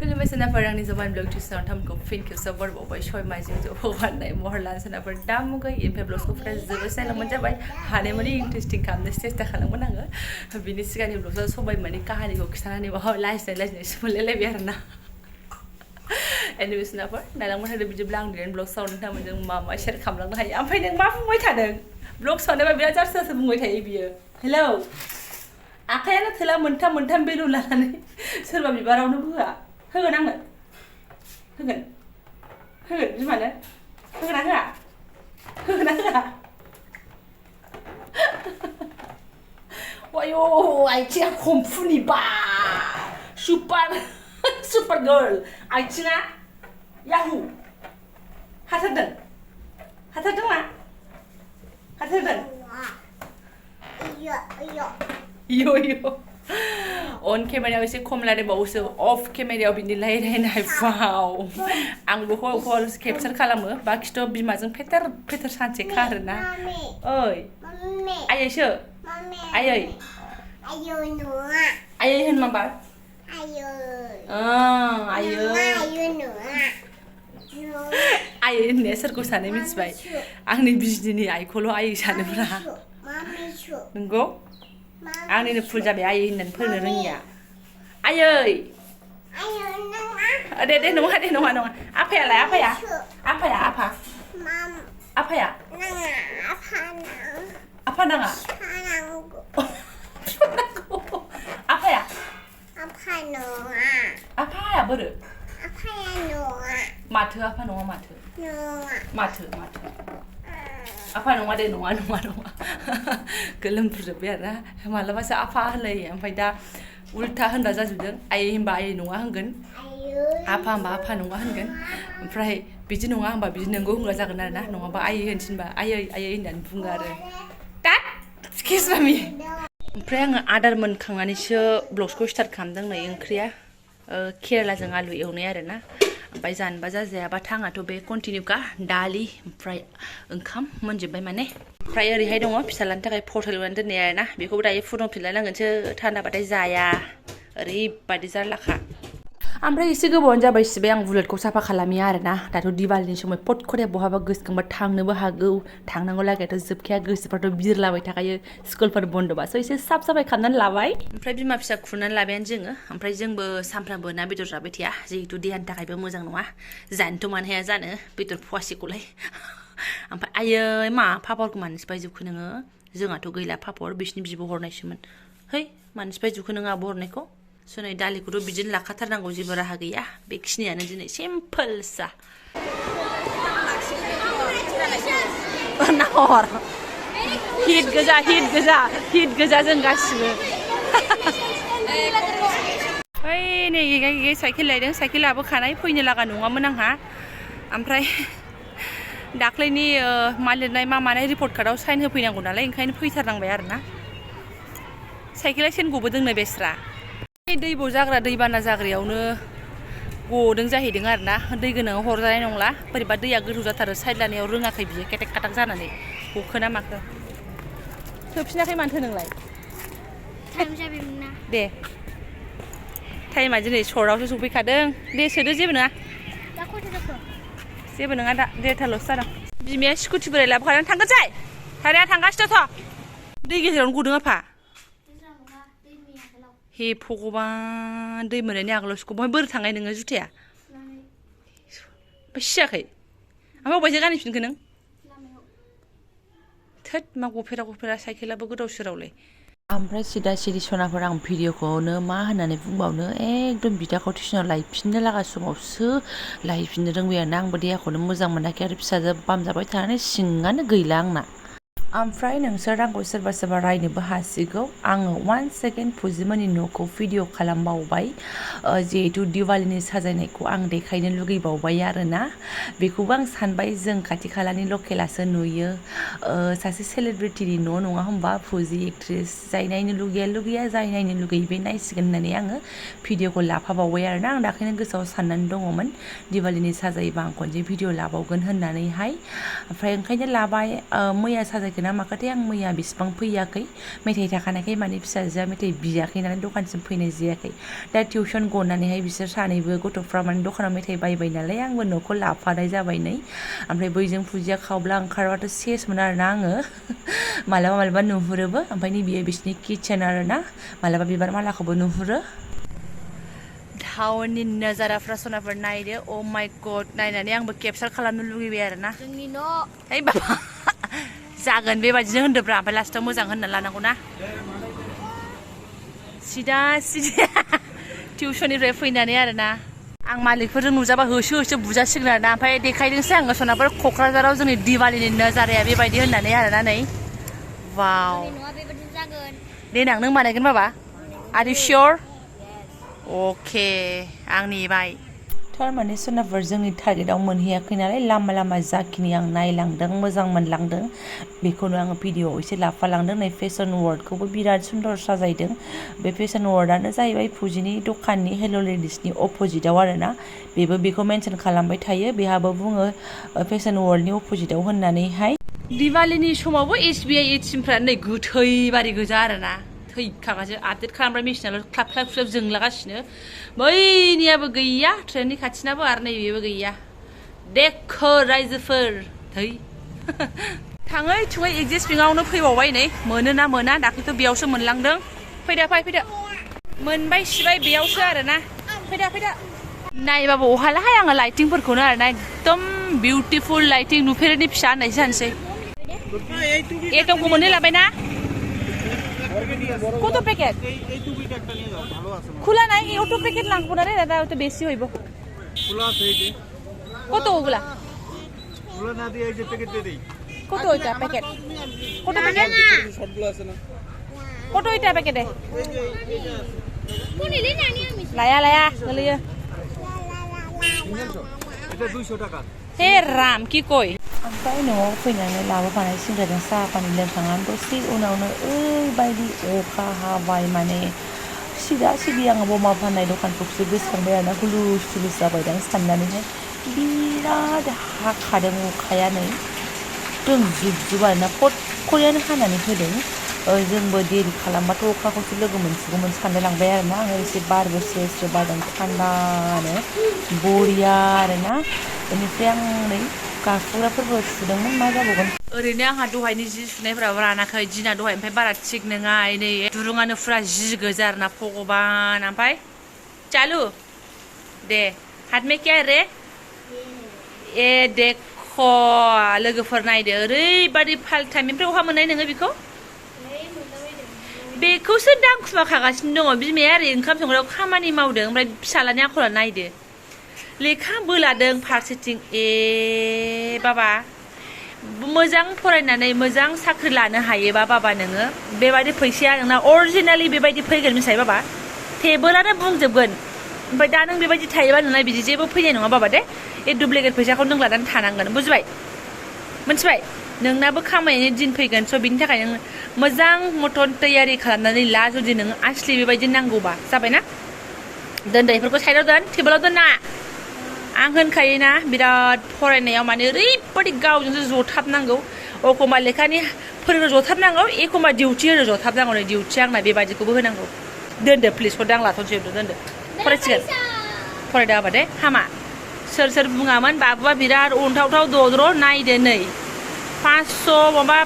खुलुमबाय सोनाफोर आंनि जबानब्लग टिउसनाव थामखौ फिन खेबसेयाव बरबावबाय सय माइजों ज' हगारनाय महरलान सोनाफोर दा मुगै इनफाय ब्लग्सखौ फ्राय जोबोद नायलांबानो जाबाय हानायमानि इन्टारेस्टिं खालामनो सेस्था खालामगोन आङो बिनि सिगांनि ब्लग्सआव सबाय माने काहानिखौ खिथानानै बाव लाजिनाय सोमोनलायलायबाय आरोना एनिवे सोनाफोर नायलांबाय थादो बिदिब्ला आं दिनै ब्लग्सआव नोंथांमोनजों मा मा शेयार खालामलांनो हायो ओमफ्राय नों मा बुंबाय थादों ब्लग्सआवनो बिराद जारसो बुंबाय थायो बियो हेलौ आखायानो थोला मोनथाम बेलुन लानानै सोरबा बिबारावनो होआ होगोन आङो होगोन बिमानो होगोन ना होआ वायो आइथिङा खमफुनि बा सुपार गार्ल आइथिङा याहु हाथारदों मा हाथारदों यो अन केमेरायाव एसे खम लादेरबावोसो अफ केमेरायाव बिदि रायलायनाय वाव आंबो हल केपचार खालामो बाखिथ' बिमाजों फेथेर सानसेखा आरोना ओइ आयैसो आयै होन माबा आयै होननाया सोरखौ सानो मिथिबाय आंनि बिजनिनि आइखौल' आयै सानोब्रा नंगौ आंनिनो फुल जाबाय आयै होननानै फोरोंनो रोङिया आयै दे नङा आफायालाय आफाया आफा नाङा आफाया बोरो माथो आफा नङा माथो आफा नङा दे नङा गोलोमफ्रुजोब्बाय आरोना मालाबासो आफा होनलायो ओमफ्राय दा उल्था होनग्रा जाजोबदों आयै होनबा आयै नङा होनगोन आफा होनबा आफा नङा होनगोन ओमफ्राय बिदि नङा होनबा बिदि नोंगौ होनग्रा जागोन आरोना नङाबा आयै होनसिनबा आयै होननानै बुङो आरो दा किसबामि ओमफ्राय आङो आदार मोनखांनानैसो ब्लग्सखौ स्टार्ट खालामदों नै ओंख्रिया केरेलाजों आलु एवनाय आरोना ओमफ्राय जानोबा जाजायाबा थाङाथ' बे कन्टिनिउखा दालि ओमफ्राय ओंखाम मोनजोब्बाय माने ओमफ्राय ओरैहाय दङ फिसालानि थाखाय पटल एवनानै दोननाय आरोना बेखौबो दायो फुदुंफिनलायनांगोनसो थान्दाबाथाय जाया ओरैबादि जारलाखा ओमफ्राय एसे गोबावानो जाबाय सिबाय आं बुलेटखौ साफा खालामिया आरोना दाथ' दिवालीनि समाव पट खरे बहाबा गोसोखांबा थांनोबो हागौ थांनांगौ लागायाथ' जोबखाया गोसोफ्राथ' बिरलाबाय थाखायो स्कुलफोर बन्द'बासो एसे साफ साफाय खालामनानै लाबाय ओमफ्राय बिमा फिसा खुरनानै लाबायानो जोङो ओमफ्राय जोंबो सानफ्रामबो ना बेदर जाबाय थाया जिहेतु देहानि थाखायबो मोजां नङा जानोथ' मानो हाया जानो बेदर फवासेखौलाय ओमफ्राय आयै मा पापरखौ मानो सिफायजोबखो नोङो जोंहाथ' गैला पापर बिसिनि बिब' हरनायसोमोन है मानो सिफायजोबखो नोङो आब' हरनायखौ सोनै दालिखौथ' बिदिनो लाखाथारनांगौ जेबो राहा गैया बेखिनियानो दिनै सिम्पोलसा नाहर हिट गोजा जों गासिबो ओइ नै साइकेल लायदों साइकेल लाबोखानाय फैनो लागा नङामोन आंहा ओमफ्राय दाख्लैनि मा लिरनाय मा मानाय रिपर्ट कार्डआव साइन होफैनांगौ नालाय ओंखायनो फैथारनांबाय आरोना साइकेला सेन गबोदोंनो बेस्रा दैब' जाग्रा दैबाना जाग्रायावनो गदों जाहैदों आरोना दै गोनाङाव हरजानाय नंला बोरैबा दैया गोथौ जाथारो साइड लानायाव रोङाखै बियो केटेक काटाक जानानै गखोना माखो होफिनाखै मानोथो नोंलाय दे टाइमा दिनै सर्टआवसो सफैखादों दे सोदो जेबो नङा दा देरथाल'सो जादों बिमाया स्कुटि बोराय लाबोखादों थांगोन जाय थारैया थांगासिनोथ' दै गेजेरावनो गदों आफा हे भगबान दै मोननायनि आगोलावसो बहाय बोरै थांनाय नोङो जुथाया ओमफ्राय सियाखै ओमफ्राय अबायसो गानहैफिनखो नों थोद मा गफेरा साइकेलाबो गोदाव सोरावलाय ओमफ्राय सिदा सिरि सनाफोर आं भिडिअखौनो मा होननानै बुंबावनो एकदम बिदाखौ टिउसनाव लायफिननो लागा समावसो लायफिननो रोंबाय आरोना आंबो देहाखौनो मोजां मोनाखै आरो फिसाजो बामजाबाय थानानै सिङानो गैला आंना ओमफ्राय नोंसोर आंखौ सोरबा रायनोबो हासिगौ आङो 1 सेकेन्ड फुजिमोननि न'खौ भिडिअ खालामबावबाय जिहेतु दिवालीनि साजायनायखौ आं देखायनो लुगैबावबाय आरोना बेखौबो आं सानबाय जों खाथि खालानि लकेलासो नुयो सासे सेलिब्रिटिनि न' नङा होमबा फुजि एक्ट्रेस जाय नायनो लुगैया जाय नायनो लुगैयो बे नायसिगोन होननानै आङो भिडिअखौ लाफाबावबाय आरोना आं दाख्लैनो गोसोआव साननानै दङमोन दिवालीनि साजायोबा आं खनसे भिडिअ लाबावगोन होननानैहाय ओमफ्राय ओंखायनो लाबाय मैया साजायगोन फैगोन ना माखाथाय आं मैया बेसेबां फैयाखै मेथाइ थाखानायखाय माने फिसाजोआ मेथाइ बियाखै नालाय दखानसिम फैनाय जायाखै दा टिउसन गनानैहाय बिसोर सानैबो गथ'फ्रा माने दखानाव मेथाइ बायबाय नालाय आंबो न'खौ लाफानाय जाबाय नै ओमफ्राय बैजों फुजिया खावब्ला ओंखारबाथ' सेसमोन आरोना आङो मालाबा मालाबा नुहुरोबो ओमफ्राय नै बियो बिसिनि किटचेन आरोना मालाबा बिबार मालाखौबो नुहुरो टाउननि नजाराफ्रा सनाफोर नायदो अ माय गड नायनानै आंबो केपचार खालामनो लुगैबाय आरोना जोंनि न' है बाबा जागोन बेबादिनो होनदोब्रा ओमफ्राय लास्टाव मोजां होनना लानांगौ ना सिदा सिदा टिउसननिफ्राय फैनानै आरोना आं मालिकफोरजों नुजाबा होसो होसो बुजासिगोन आरोना ओमफ्राय देखायदोंसै आङो सनाफोर क'क्राझाराव जोंनि दिवालीनि नजाराया बेबायदि होननानै आरोना नै वाव देनां नों बानायगोन बाबा आर इउ सियर अके आं नेबाय थारमाने सोनाफोर जोंनि टारगेटआव मोनहैयाखै नालाय लामा लामा जाखिनि आं नायलांदों मोजां मोनलांदों बेखौनो आङो भिडिअआव एसे लाफालांदों नै फेशन वर्ल्डखौबो बिराद सुन्दर साजायदों बे फेशन वर्ल्डआनो जाहैबाय फुजिनि दखाननि हेल' लेडिसनि अपोजिटआव आरोना बेबो बेखौ मेनसन खालामबाय थायो बेहाबो बुङो फेशन वर्ल्डनि अपोजिटआव होननानैहाय दिवालीनि समावबो SBI ATMफ्रा नै गोथै बारि गोजा आरोना थैखागासो आपडेट खालामग्रा मेसिनाल' ख्लाब ख्लाब ख्लाब जोंलागासिनो बैनियाबो गैया ट्रेननि खाथिनाबो आरो नैबेबो गैया देखो रायजोफोर थै थाङै थुङै एगजिस्ट बिङावनो फैबावबाय नै मोनोना मोना दाख्लैथ' बेयावसो मोनलांदों फैदा फैदा मोनबाय सिबाय बेयावसो आरोना फैदा नायबाबो अहालाहाय आङो लाइटिंफोरखौनो आरोना एकदम बिउटिफुल लाइटिं नुफेरैनि फिसा होननायसो जानोसै एटमखौ मोननो लाबायना কত প্যাকেট খোলা নাই অটো প্যাকেট লাগবো না রে দাদা ওটা বেশি হইব খোলা আছে এই যে কত ওগুলা খোলা না দিয়ে এই যে প্যাকেট দিয়ে দেই কত ওইটা প্যাকেট কত প্যাকেট সবগুলো আছে না কত ওইটা প্যাকেটে কোন নিলি না আমি লায়া গলিয়া এটা 200 টাকা হে রাম কি কই ओमफ्राय न'आव फैनानै लाबोफानाय सिंग्राजों साहा पानि लोंखांनानै दसे उनावनो ओरैबायदि अखा हाबाय माने सिदा सिदि आङो बमा फाननाय दखानखौसो गोसोखांबाय आरोना हुलुस थुलुस जाबायदां साननानैहाय बिराद हाखादों अखाया नै दोंजुब आरोना खटखरियानो हानानै होदों जोंबो देरि खालामबाथ' अखाखौसो लोगो मोनसिगौमोन सानलायलांबाय आरोना आङो एसे बारबो स्रो बारदों थान्दानो बरिया आरोना बेनिफ्राय आं नै गाखोग्राफोरबो सुदोंमोन मा जाबावगोन ओरैनो आंहा दहायनि जि सुनायफोराबो रानाखै दिना दहाय ओमफ्राय बारा थिग नङा नै दुरुङानो फुरा जि गोजा आरोना भगबान ओमफ्राय चालु दे हाथ में क्या रे ए देख' लोगोफोर नायदो ओरैबादि फाल्टाइम ओमफ्राय अहा मोननाय नोङो बेखौसो दांखुमा खागासिनो दङ बिमाया ओरै ओंखाम संग्रायाव खामानि मावदों ओमफ्राय फिसालानि आखला नायदो लेखा बोलादों फारसेथिं ए बाबा मोजां फरायनानै मोजां साख्रि लानो हायोबा बाबा नोङो बेबायदि फैसाया नोंना अरिजिनेलि बेबायदि फैगोन मिथिबाय बाबा टेबोलानो बुंजोबगोन ओमफ्राय दा नों बेबायदि थायोबा नोंना बिदि जेबो फैनाय नङा बाबा दे ए दुप्लिकेट फैसाखौ नों लानानै थानांगोन बुजिबाय मोनथिबाय नोंनाबो खामायनायनि दिन फैगोन स' बिनि थाखाय नों मोजां मटन तैयारि खालामनानै ला जुदि नों आसलि बेबायदि नांगौबा जाबायना दोनदो बेफोरखौ साइडआव दोन टेबोलाव दोनना आं होनखायोना बिराद फरायनायाव माने ओरैबादि गावजोंसो जथाबनांगौ एखमबा लेखानि फोरोंनो जथाबनांगौ एखमबा डिउटि होनो जथाबनांगौ नै डिउटि आंना बेबायदिखौबो होनांगौ दोनदो प्लिज हरदो आं लाथ'नोसै दोनदो फरायसिगोन फरायदो आबा दे हामा सोर बुङामोन बाबुआ बिराद अनथावथाव दद्र' नायदो नै 500 माबा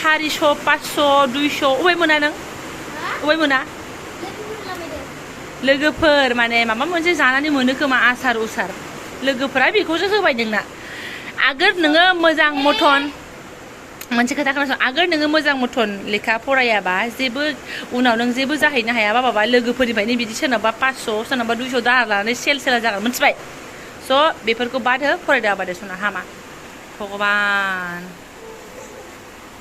400 500 200 अबे मोना नों अबे मोना लोगोफोर माने माबा मोनसे जानानै मोनो खोमा आसार उसार लोगोफोरा बेखौसो होबाय नोंना आगोर नोङो मोजां मटन मोनसे खोथा खोनासं आगोर नोङो मोजां मटन लेखा फरायाबा जेबो उनाव नों जेबो जाहैनो हायाबा बाबा लोगोफोरनिफ्रायनो बिदि सोरनाबा 500 सोरनाबा 200 दाहार लानानै सेला जागोन मोनथिबाय स' बेफोरखौ बाद हो फरायदो आबादो सना हामा भगबान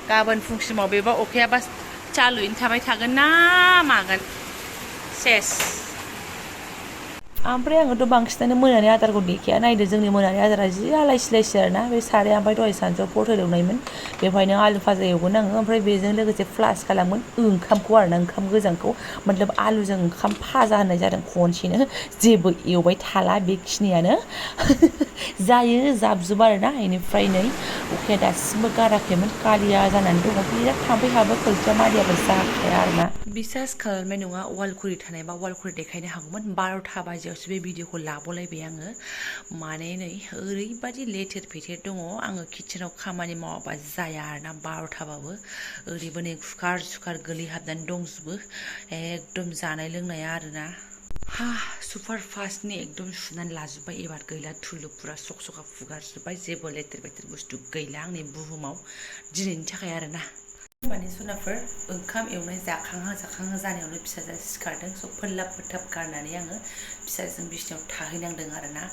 गाबोन फुंसिमाव बेबा अखाया बास चालुयैनो थाबाय थागोन ना मागोन सेस ओमफ्राय आङोथ' बांसिनानो मोनानि आदारखौ देखाया नायदो जोंनि मोनानि आदारा जि आलाय सिलायसो आरोना बे साराया ओमफ्राय दहाय सानसुआव पटल एवनायमोन बेवहायनो आलु भाजा एवगोन आङो ओमफ्राय बेजों लोगोसे प्लास खालामगोन ओंखामखौ आरोना ओंखाम गोजांखौ मतलब आलुजों ओंखाम भाजा होननाय जादों खनसेनो जेबो एवबाय थाला बेखिनियानो जायो जाबजोब आरोना बेनिफ्राय नै अखाया दासिमबो गाराखैमोन कालिया जानानै दङ बिराद थाम्फै हाबो खोरखिया मारियाबो जाखाया आरोना बिसास खालामनाय नङा वालखुरि थानायबा वालखुरि देखायनो हागौमोन 12था बाजियावसो बे भिडिअखौ लाबोलायबाय आङो माने नै ओरैबादि लेथेर फेथेर दङ आङो किटचेनाव खामानि मावाबा जाया आरोना 12थाबाबो ओरैबो नै खुखार सुखार गोलैहाबनानै दंजोबो एकदम जानाय लोंनाया आरोना हा सुपार फास्टनि एकदम सुनानै लाजोब्बाय एबार गैला थुलु फुरा सक सका फुगारजोब्बाय जेबो लेथेर फेथेर बुस्थु गैला आंनि बुहुमाव दिनैनि थाखाय आरोना माने सनाफोर ओंखाम एवनाय जाखांहां जानायावनो फिसाजोआ सिखारदों स' फोल्लाब फोथाब गारनानै आङो फिसाजों बिसिनायाव थाहैनांदों आरोना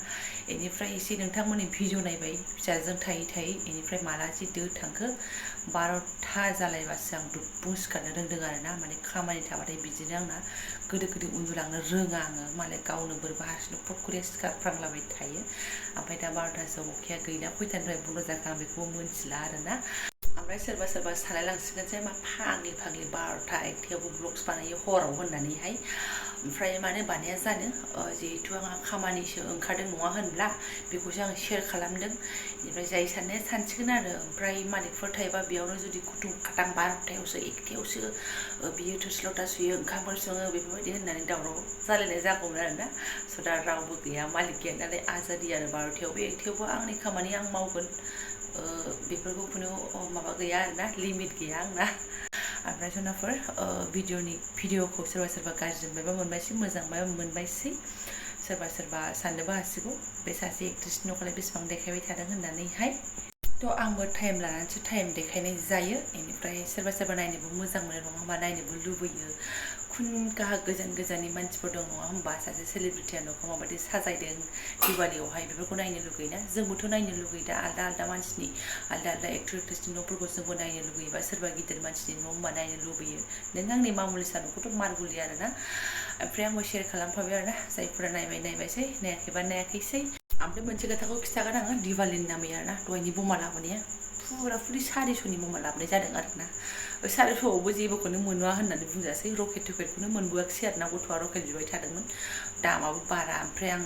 बेनिफ्राय एसे नोंथांमोननि भिडिअ नायबाय फिसाजों थायै थायै बेनिफ्राय माला जि दो थांखो 12था जालायबासो आं दुब्बुं सिखारनो रोंदों आरोना माने खामानि थाबाथाय बिदिनो आंना गोदो उन्दुलांनो रोङा आङो मालाय गावनो बोरैबा हारसिंनो फटखरिया सिखारफ्रांलाबाय थायो ओमफ्राय दा 12थासोआव अखाया गैला खयथानिफ्राय बन्द' जाखो आं बेखौबो मिथिला आरोना ओमफ्राय सोरबा सालायलांसिगोन जे मा फाग्लि 12था 1थायावबो ब्लग्स बानायो हराव होननानैहाय ओमफ्राय मानो बानाया जानो जिहेथु आंहा खामानिसो ओंखारदों नङा होनब्ला बेखौसो आं शेयार खालामदों बेनिफ्राय जाय साननाया सानसिगोन आरो ओमफ्राय मालिकफोर थायोबा बेयावनो जुदि खुथुं खाथां 12थायावसो 1थायावसो बियो थोरसि लथा सुयो ओंखामफोर सङो बेफोरबायदि होननानै दावराव जालायनाय जागौमोन आरोना स' दा रावबो गैया मालिक गैया नालाय आजादि आरो 12थायावबो 1थायावबो आंनि खामानि आं मावगोन बेफोरखौ खुनु माबा गैया आरोना लिमिट गैया आंना ओमफ्राय सनाफोर भिडिअखौ सोरबा गाज्रि मोनबायबा मोनबायसै मोजांबा मोनबायसै सोरबा साननोबो हासिगौ बे सासे एक्ट्रेसनि न'खौलाय बेसेबां देखायबाय थादों होननानैहाय थ' आंबो टाइम लानानैसो टाइम देखायनाय जायो बेनिफ्राय सोरबा नायनोबो मोजां मोनो नङा होमबा नायनोबो लुबैयो खुन गाहा गोजाननि मानसिफोर दं नङा होमबा सासे सेलिब्रिटिया न'खौ माबायदि साजायदों दिवालियावहाय बेफोरखौ नायनो लुगैयोना जोंबोथ' नायनो लुगैयो दा आलदा मानसिनि आलदा एक्ट्रेसनि न'फोरखौ जोंबो नायनो लुगैयोबा सोरबा गिदिर मानसिनि न' होनबा नायनो लुबैयो नों आंनि मामुलिसा न'खौथ' मारगुलि आरोना ओमफ्राय आंबो शेयार खालामफाबाय आरोना जायफोरा नायबायसै नायाखैबा नायाखैसै ओमफ्राय मोनसे खोथाखौ खिन्थागोन आङो दिवालिनि नामै आरोना दहायनि बमा लाबोनाया फुरा 400नि बमा लाबोनाय जादों आरोना 400आवबो जेबोखौनो मोनवा होननानै बुंजासै रकेट टकेटखौनो मोनबोआखिसै आरोना गथ'आ रकेट बिबाय थादोंमोन दामाबो बारा ओमफ्राय आं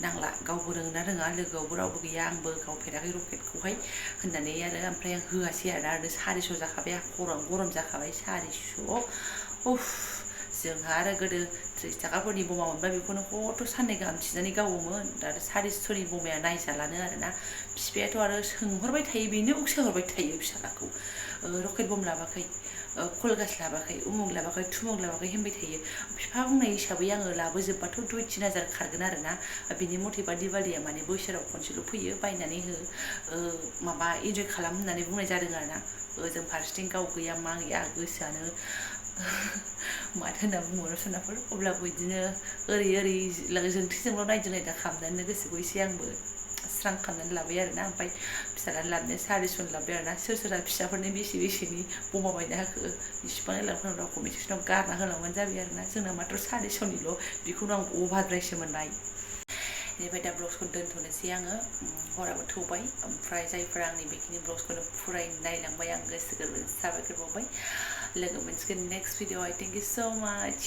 नांला गावबो रोङोना रोङा लोगोआवबो रावबो गैया आंबो गावफेराखै रकेटखौहाय होननानै आरो ओमफ्राय आं होआसै आरो 400 जाखाबाय आं खर'आनो गरम जाखाबाय 400 उफ जोंहा आरो गोदो 30 थाखाफोरनि बमा मोनबा बेखौनो हथ' साननै गाहाम थिनानै गावोमोन दा 400नि बमाया नायजालानो आरोना बिफायाथ' आरो सोंहरबाय थायो बेनो उकसाहरबाय थायो फिसालाखौ रकेट बम लाबाखै कलगास लाबाखै उमुक लाबाखै थुमुक लाबाखै होनबाय थायो बिफा बुंनाय हिसाबै आङो लाबोजोबबाथ' 2-3 हाजार खारगोन आरोना बिनि मथेबा दिवालिया माने बोसोराव खनसेल' फैयो बायनानै हो माबा इन्जय खालाम होननानै बुंनाय जादों आरोना ओजों फारसेथिं गाव गैया मा गैया गोसोआनो माथो होनना बुंबावनो सनाफोर अब्लाबो बिदिनो ओरै जोंथि जोंल' नायदा खालामनानै गोसोखौ एसे आंबो स्रां खालामनानै लाबाय आरोना ओमफ्राय फिसालानि लाबोनाया 400 लाबाय आरोना सोरहा फिसाफोरनि बेसेनि बमा बायना होखो बिसिबां लांफांग्रा कमेन्ट सेक्सनाव गारना होलांबानो जाबाय आरोना जोंना माथ्र 400निल' बेखौनो आं अभारद्रायसो मोनबाय बेनिफ्राय दा ब्लग्सखौ दोनथ'नोसै आङो हराबो थौबाय ओमफ्राय जायफोरा आंनि बेखिनि ब्लग्सखौनो फुरायै नायलांबाय आं गोसो गोरबोजों साबायखर बावबाय लोगो मोनसिगोन नेक्स्ट भिडिअ' थेंक इउ सो माच